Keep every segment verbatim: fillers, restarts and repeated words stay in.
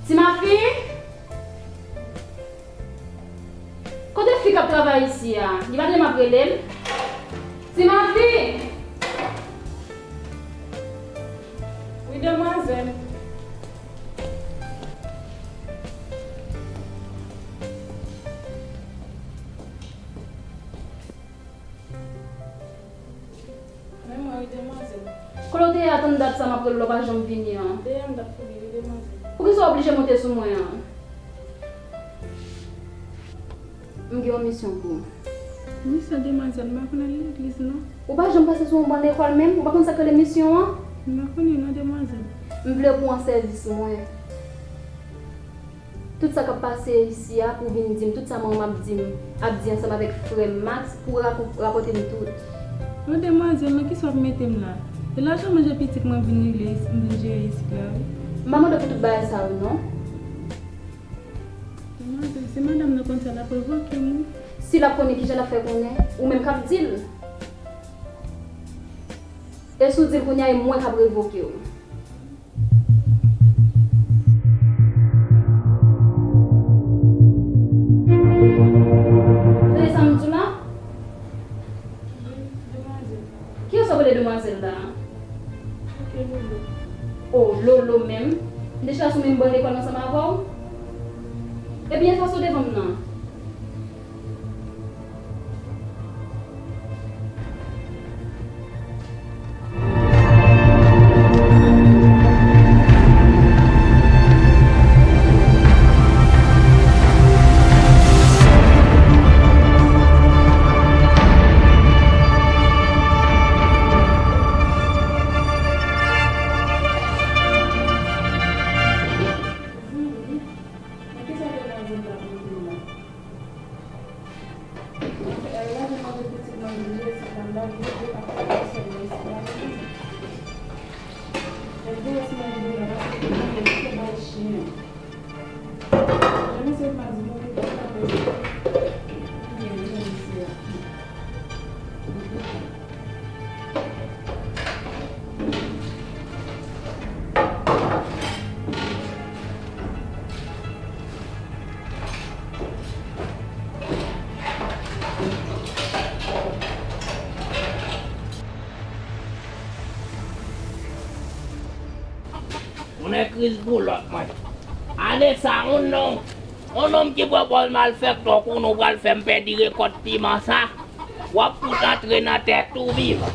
Ti Mafi? Kote fi k ap travay isi a? Li pa tande m ap rele l? Ti Mafi! Wi, demwazèl. Men mwen, wi, demwazèl. Kote w te ye a tann dat sa m ap rele w, w pa janm vini an? M te ye a, m t ap kouri, wi, demwazèl. Poukisa w oblije monte sou mwen an? M gen yon misyon pou ou. Misyon, demwazèl, m pa konn al legliz, non. Ou pa janm pase sou yon ban lekòl menm? Ou pa konn sa k rele misyon an? M pa konnen, non, demwazèl. M vle pou w an sèvis mwen. Tout sa k ap pase isi a, pou w vin di m, tout sa manman m ap di m, ap di ansanm avèk frè m Max, pou w rako-, rakonte m tout. Non, demwazèl, nan kisa w ap mete m la? E lajan manje pitit mwen m vin regle isi, m vin jere isit la, wi. M pa mande w pou tout bagay sa yo, non. Demwazèl, si madanm nan konn sa, l ap revoke m, wi. Si l ap konnen, kijan l ap fè konnen? Ou menm k ap di l. E si w di l kounye a, e mwen k ap revoke w. Tande sa m di w la? Demwazèl. Kiyès w ap rele demwazèl la? Ok, Lolo. O, Lolo menm. M te chita sou menm ban lekòl ansanm avè w. Ebyen, efase w devan m nan. Mwen kris boulòt mwen. Ane sa, yon nonm, yon nonm ki pran pòz malfektè kou nou pral fè m pèdi rekòt piman sa. W ap fout antre nan tèt ou vivan.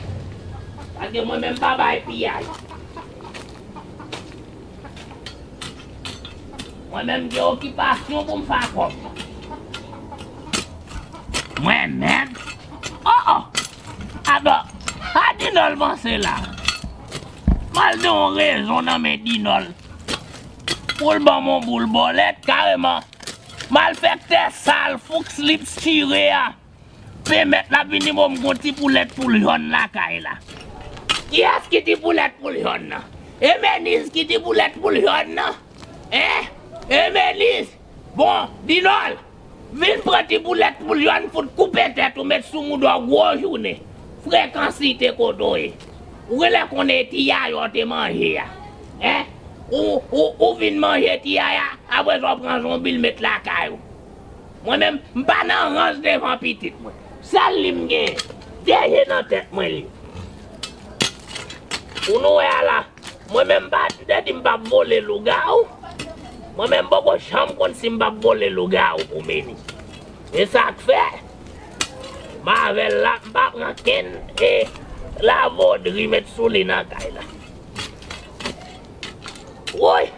Paske mwen menm pa bay piyay. Mwen menm gen okipasyon pou m fè kòb. Mwen menm? Oh, oh! Atò, a Dinòl panse la. M al gen yon rezon nan men Dinòl. Pou l ban m yon boul bòlèt, kareman. Malfektè sal, fouk slip chire a. Pèmèt l ap vin di m, bon, m gon ti poulèt poul jòn lakay la. Kiyès ki ti poulèt poul jòn nan? E Meniz ki ti poulèt poul jòn nan? Hein? E Meniz? Bon, Dinòl, vin pran ti poulèt poul jòn, fout koupe tèt ou, met sou mouda w gwo jounen. Frekansite kote w ye. Ou genlè konnen ti yaya w te manje a. Hein? Ou, ou, ou vin manje ti yaya, apre sa w pran zonbi l met lakay ou. Mwen menm, m pa nan rans devan pitit mwen. Sèl li m genyen. De je nan tèt mwen li. Ou nou wè a la. Mwen menm, m pa, m te di m p ap vole lougawou. Mwen menm, m poko janm konn si m p ap vole lougawou pou Meni. E sa k fè, m avè l la, m pa pran kenn e lavodri met sou li nan kay la. Woy!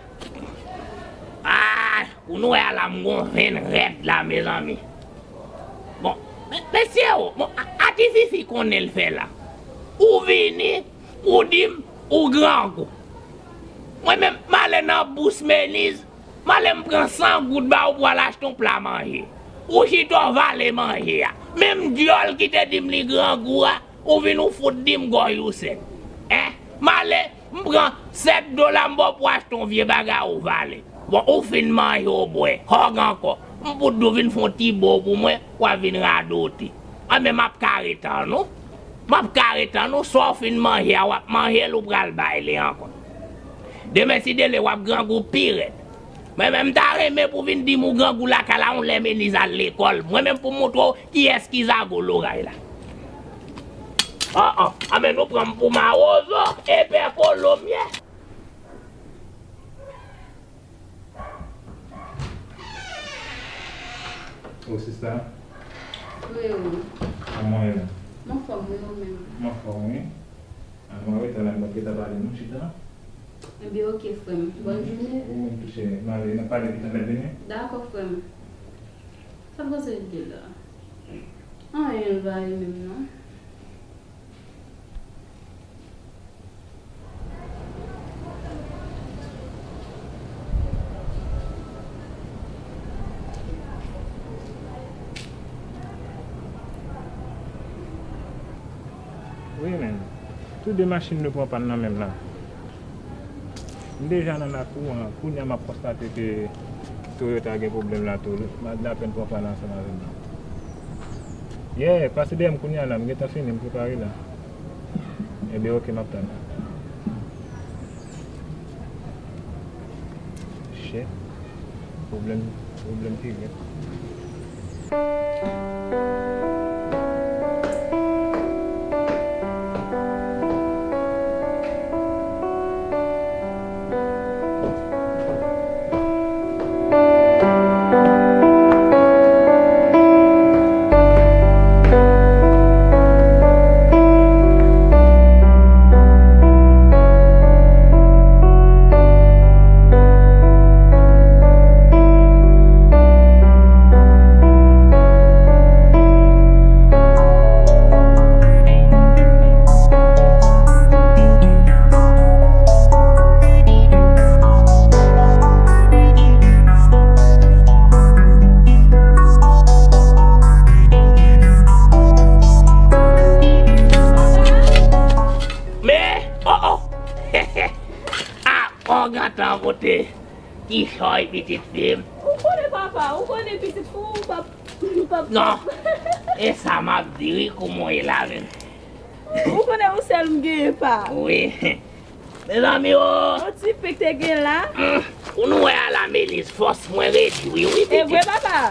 Ah! Pou nou wè a la, m gon venn rèd la, mezanmi. Bon, me-, mesye o, bon, a, a ti fifi konnen l fè la. Ou vini, ou di m, ou grangou. Mwen menm, m ale nan bous Meniz, m ale m pran san goud ba ou pou al achte yon pla manje. Ou chita w vale manje a. Menm dyòl ki te di m li grangou a, ou vin ou fout di m gòj ou sèk. Hein? M ale, m pran sèt dola m ba w pou achte yon vye bagay ou vale. Bon, ou fin manje, ou bwè. Hòg ankò. M fout di w vin fè yon ti bo pou mwen, w a vin radote. Anben, m ap ka ret an nou. M ap ka ret an nou, sa w fin manje a, w ap manje l, ou pral bay li ankò. Demen, si Dye vle, w ap grangou pi rèd. Mwen menm, m ta renmen pou vin di m ou grangou lakay la, yon lè Meniz al lekòl. Mwen menm, pou m montre w kiyès ki zago loray la. Oh, oh, anben nou pran m pou mawozo, epè kolomyè. Oh, sista. Wi, wi. Kòman w ye la? M anfòm, wi, ou menm? M anfòm, wi. Avan reta la, m t ap gentan pale nou chita. Ebyen, oke, frè m. Bòn jounen. Ou menm tou, cheri. M ale, n ap pale pi ta, lè vini. Dakò, frè m. Sa k pase l gen la? Anyen l pa ye menm, non. Wi, men. Tou de machin nou pran pàn nan menm la. M deja nan lakou an, kounye a m ap konstate ke Toyota gen pwoblèm la tou. M ap lapèn pran pàn ansanm avè m la. Yeah, pase dèyè m kounye a la, m gentan fini, m prepare la. Ebyen, oke, m ap tann. Shit. Pwoblèm, pwoblèm pi red. Men, oh, oh. Ah, oh, gentan pote kichòy pitit fi m. Ou konnen papa, ou konnen pitit fi w, pap-, pap-. Non, e sa m ap di wi, kouman w ye la menm? Ou konnen ou sèl m genyen pa. Wi. Mezanmi o. Yon ti pen k te gen la. Hmm. Ou nou wè a la Meniz, fòs mwen redwi wi, pitit. E vre papa.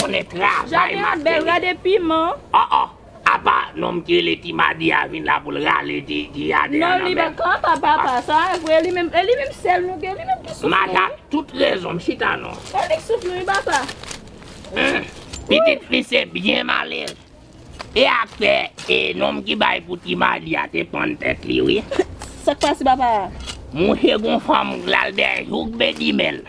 Konnen travay m ap fè. Jaden an bèl, gade piman. Oh, oh. Apa, Nonm ki rele Ti Madi a vin la pou l rale Ti, Ti Ade a nan men m. Non, li pa kapab, papa. Sa vre, li menm, e li menm sèl nou gen, li menm ki souf nou, wi. Tout rezon, m chita non. E li ki souf nou, wi, papa. Pitit fi se byen malere. E afè, e nonm ki bay pou Ti Madi a te pann tèt li, wi. Sa k pase, papa? Monche gon fanm k lal dèyè jouk bedimèl.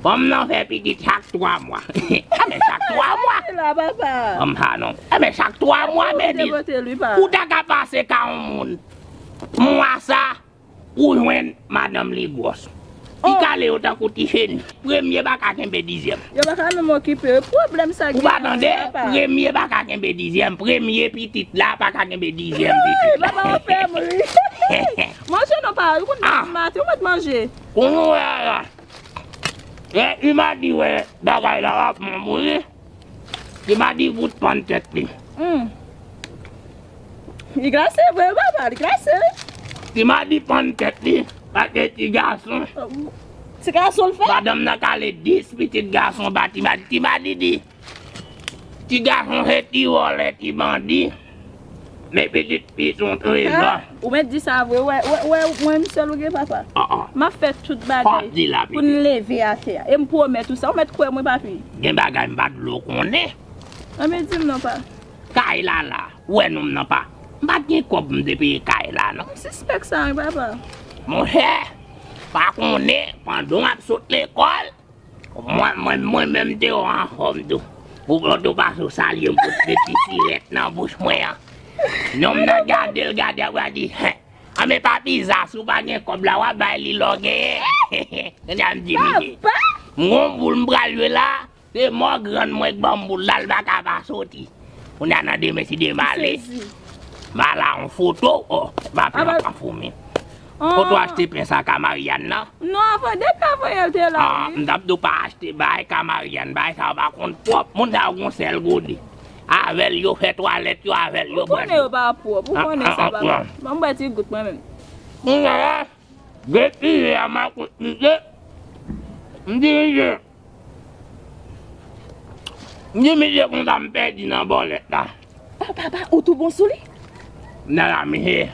Fanm nan fè pitit chak twa mwa. Enben, chak twa mwa. La, papa. Fanm sa non. Enben, chak twa mwa, men di. Ou ta ka pase ka yon moun. Mwa sa, ou jwenn madanm li gwòs. Ti kale yo tankou ti cheni. Premye pa ka kenbe dizyèm. Yo pa ka menm okipe yo. Pwoblèm sa gen. Ou pa tande? Premye pa ka kenbe dizyèm. Premye pitit la pa ka kenbe dizyèm pitit la. Papa, w fè m ri. Manje non, pa. Ou konn maten, ou mèt manje. Kounye a la. Lè Ti Madi wè bagay la w ap mouri, Ti Madi fout pann tèt li. Hmm. Li glase vre, papa, li glase. Ti Madi pann tèt li, paske ti gason. Ti gason l fè? Madanm nan kale dis pitit gason ba Ti Madi. Ti Madi di, ti gason se ti vòlè, ti bandi. Men pitit fi se yon trezò. Ou mèt di sa vre, wè, wè, wè, mwen menm sèl ou gen, papa. M ap fè tout bagay pou n leve atè a. E m pwomèt ou sa, ou mèt kwè mwen, papi. Gen bagay m pa t vle w konnen. Anben, di m non, pa. Kay la la, ou wè non m nan, pa. M pa t gen kòb m te peye kay la, non. M sispèk sa, wi, papa. Monchè, pa konnen, pandan w ap sot lekòl, Mwen, mwen, mwen menm te wè w anfòm tou. Pou, pou, pou pase w salye m pou te ti sirèt nan bouch mwen an. Nonm nan gade l, gade apre a di, hen. Anben papi Za, si w pa gen kòb la, w ap bay li lè w genyen. Kounye a m di misye. M gon boul m pral jwe la, se mò grann mwen k ban m boul la, l pa ka pa soti. Kounye a nan demen si Dye vle, m al a yon foto, o, m ap pran foumi. Foto achte pen sa ka Marianne nan. Non, avan, depi avan yè l te la, wi. M t ap di w pa achte bay ka Marianne, bay sa yo pa konn pwòp. Moun sa yo gon sèl gode. Avè l yo fè twalèt yo, avè l yo bwè dlo. Ou konnen yo pa pwòp, ou konnen sa pa pwòp. Ban m bwè ti gout mwen menm. Kounye a la, gen kiyè a m a kout misye. M di misye. M di misye konsa m pèdi nan bòlèt la. Oh, papa, ou tou bon sou li? Nan la, misye.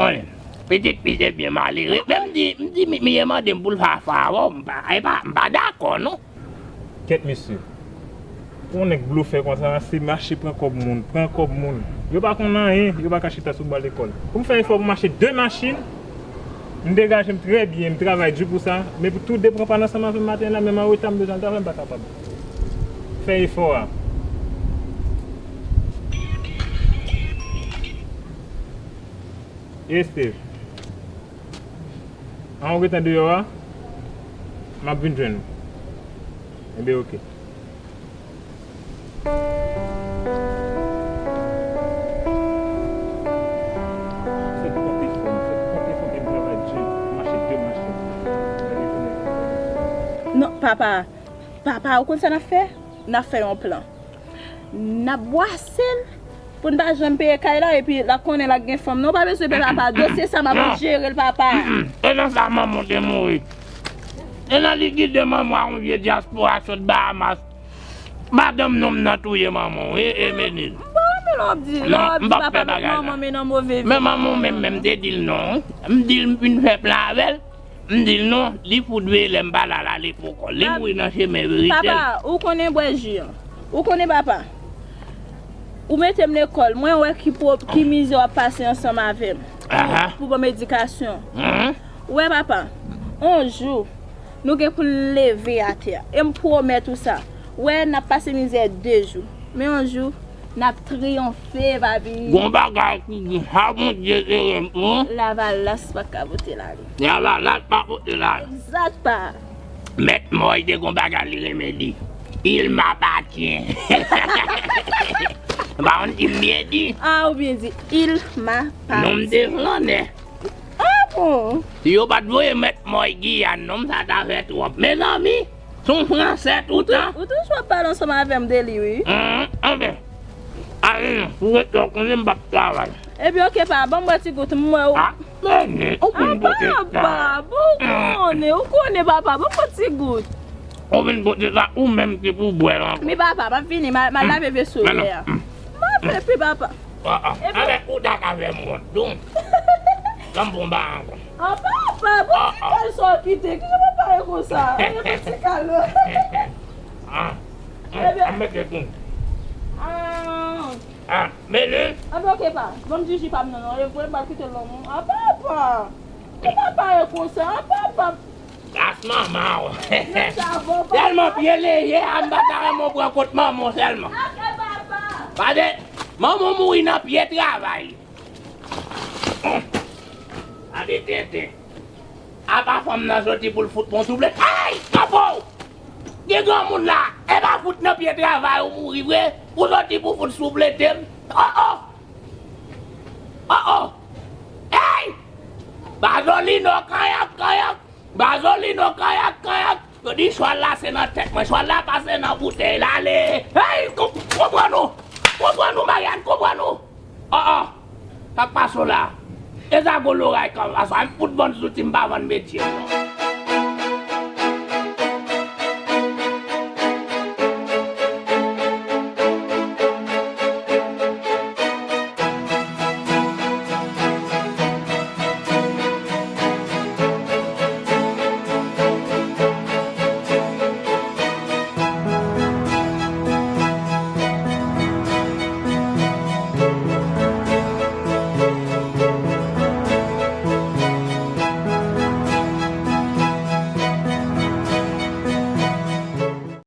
Wi, pitit misye byen malere. Men m di, m di, mi, misye mande m pou l fè afè avè w, m pa, e pa, m pa dakò, non. Kèt, mesye. Pou yon nèg blofè konsa, se mache pran kòb moun, pran kòb moun. Yo pa konn anyen, yo pa ka chita sou ba lekòl. Pou m fè efò pou m achte de machin, M degaje m trè byen, m travay di pou sa, men pou tou de pran pa l ansanm avè m maten la, menm an reta m bezwen al travay, m pa kapab. Fè efò a. Ey Steve, an w gentan deyò a? M ap vin jwenn ou. Enben, oke. Fè bon efò, fè bon efò, ke m travay di, mache de machin. Non, papa, papa, ou konn sa n ap fè? N ap fè yon plan. N ap bwase l pou n pa janm peye kay la, epi l ap konnen l ap gen fanm. Non, w pa bezwen pè, papa. Dosye sa, m ap jere l, papa. E nan sa manman w te mouri. E nan likide manman w a yon vye dyaspora sot Bahamas. Madanm nonm nan touye manman w, e, e Menil. M pa renmen lè w ap di, lè w ap di papa met manman men nan move vi. Men manman w menm, menm te di l non. M di l m fin fè plan avè l. M di l non, li fout veye lè m pa la, l ale pou kò l. Li mouri nan chemen verite l. Papa, ou konnen bwè ji an. Ou konnen papa. Ou mete m lekòl, mwen wè ki pwo-, ki mizè w ap pase ansanm avè m. Pou, pou ban m edikasyon. Ou wè papa, on jou, nou gen pou n leve atè. E m pwomèt ou sa. Wè, n ap pase mizè de jou. Men on jou, n ap triyonfe, papi. Gon bagay ki di sa Bondye te renmen. Lavalas pa ka pote lari. Lavalas pa pote lari. Egzakta. Mèt Mòy te gon bagay li renmen di. Il m'appartient. M pa konn si m byen di. Ah, ou byen di, il m'appartient. Non, m te flannè. Ah bon? Si yo pa t voye Mèt Mòy Giyàn, non, m sa ta fè twòp. Mezanmi, se yon fransè toutan. Ou toujou ap pale ansanm avè m de li, wi. Anben, ale non, pou rete w konnen m p ap travay. Ebyen, oke, pa, ban m bwè ti gout, m wè ou. Ah, men, ou vin pote sa. Papa, bon, ou konnen, ou konnen, papa, ban m bwè ti gout. Ou vin pote sa, ou menm ki pou bwè l ankò. Men papa, m ap vini, m al, m al lave veso yè a. M pa Epi papa. Ah, ah. Epi avèk ou ta ka fè m wont tou. Ban m pran ba ankò. Ah, papa, bon ti kal sa w kite. Kijan papa ye konsa? Yon ti kal. Ah. Ebyen. An mete tou. Ah. Ah, mele. Ebyen, ok, pa. Ban m di ji pa m nan, non. E vre, m pral kite l nan men w. Ah, papa. Ki papa ye konsa? Ah, papa. Gras manman w. Tèlman pye lejè a, m pa ta renmen w pran kont manman w sèlman. Pade, manman w mouri nan pye travay. Gade tenten. Apa fanm nan soti pou l fout mwen souple. Ay! Kanpe w! Gen granmoun la, e pa fout nan pye travay ou mouri vre, ou soti pou fout souplete m. Oh, oh! Oh, oh! Ey! Bazolino, kanyak, kanyak! Bazolino, kanyak, kanyak! Yo di chwal la se nan tèt mwen, chwal la pa se nan boutèy la, ale! Ey! Konprann nou! Konprann nou, Marianne, konprann nou! Oh, oh! Sa k pase w la? E sa gwo loray kanvas la, m fout vann zouti, m pa vann metye.